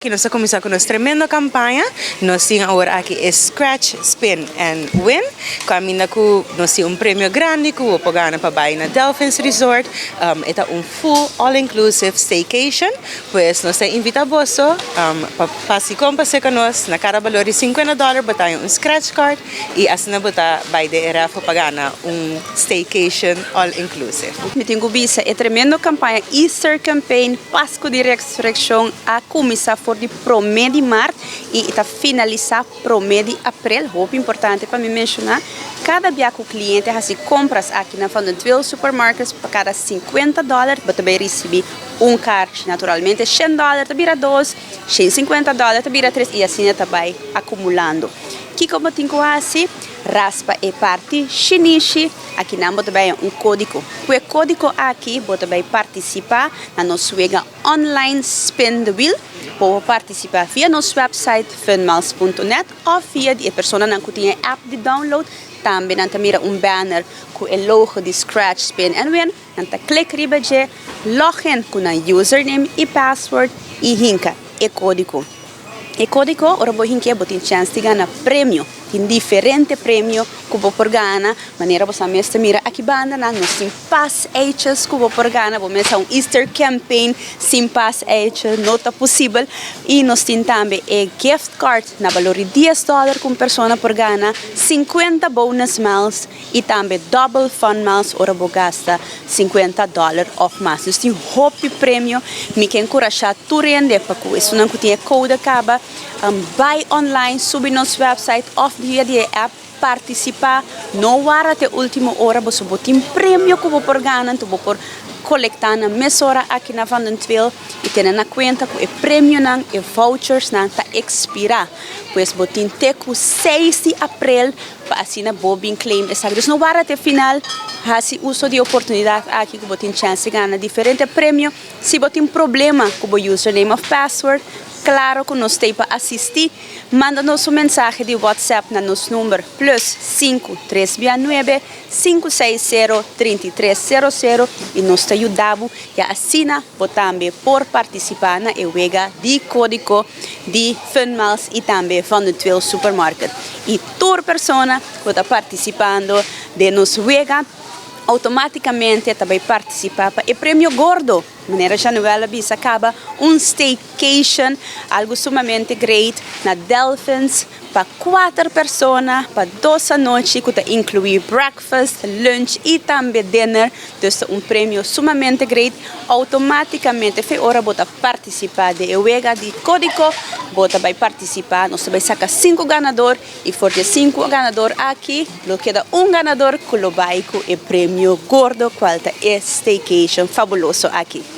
Aki nos a cuminsa cu nos tremendo campaña. Nos tin awor aki e Scratch, Spin and Win. Caminda cu nos tin un premio grandi cu bo por gana pa bay na Delfins Resort. E ta un full all-inclusive staycation. Pues nos ta invita boso pa pasa compra cu nos. Na cada balor di $50 bo ta un scratch card y asina bo ta bay den raffle pa gana un staycation all-inclusive. Mi tin cu bisa, e tremendo campaña Easter Campaign, Pasco di Resurreccion, a cuminsa for di 1 di maart y ta finalisa 1 di april. Hopi importante pa mi menciona. Cada dia cu e cliente haci compras aki na Van den Tweel Supermarkets, pa cada $50, bo tambe ricibi un card. Naturalmente, $100 ta bira 2, $150 ta bira 3 y asina tambe acumulando. Kico bo tin cu haci? Raspa e parti shinishi, aki nan bo ta bay un codigo. E codigo aki, bo ta bay participa na nos wega online Spin the Wheel. Por participa via nos website funmiles.net of via e personanan cu tin app di download. Tambe nan ta mira un banner cu e logo di Scratch, Spin and Win. Nan ta click riba dje, login cu nan username y password y hinca e codigo. E codigo, ora bo hinca, bo tin chance di gana premio. Tin diferente premio cu bo por gana. Manera bo mes ta mira aki banda, nos tin pasajes cu bo por gana. Bo mes un Easter campaign sin pasaje no ta posibel. Y nos tin tambe e gift card na balor di $10 cu persona por gana, 50 bonus miles y tambe double fun miles ora bo gasta $50 of mas. Nos tin hopi premio, mi kier encurasha tur hende pa cu esunnan cu tin code caba, bay online, subi nos website of via di app, participa, no warda te ultimo ora, bo tin premio cu bo por gana, bo por colecta na mesora aki na Van den Tweel y tene na cuenta cu e premionan e vouchers nan ta expira. Pues bo tin te cu 6 di april pa asina bo bin claim esaki. Dus no warda te final, haci uso di oportunidad aki cu bo tin chance di gana diferente premio. Si bo tin problema cu e username of password, claro cu nos tin pa asisti. Manda nos un mensahe di WhatsApp na nos number +5 369 560 3300 y nos ta yuda bo y asina bo tambe por participa na e wega di codigo di Fun Miles y tambe Van den Tweel Supermarket. Y tur persona cu ta participando den nos wega automaticamente tambe ta participa pa e premio gordo. Manera Januela bisa caba, un staycation, algo sumamente great na Delfins pa cuater persona pa 2 anochi cu ta inclui breakfast, lunch y tambe dinner. Anto, un premio sumamente great. Automaticamente, fe ora bo ta participa den e wega di codigo, bo ta bay participa, nos ta bay saca cinco ganado y for di cinco ganado aki, lo keda un ganado cu lo bay cu e premio gordo, cual ta e staycation fabuloso aki.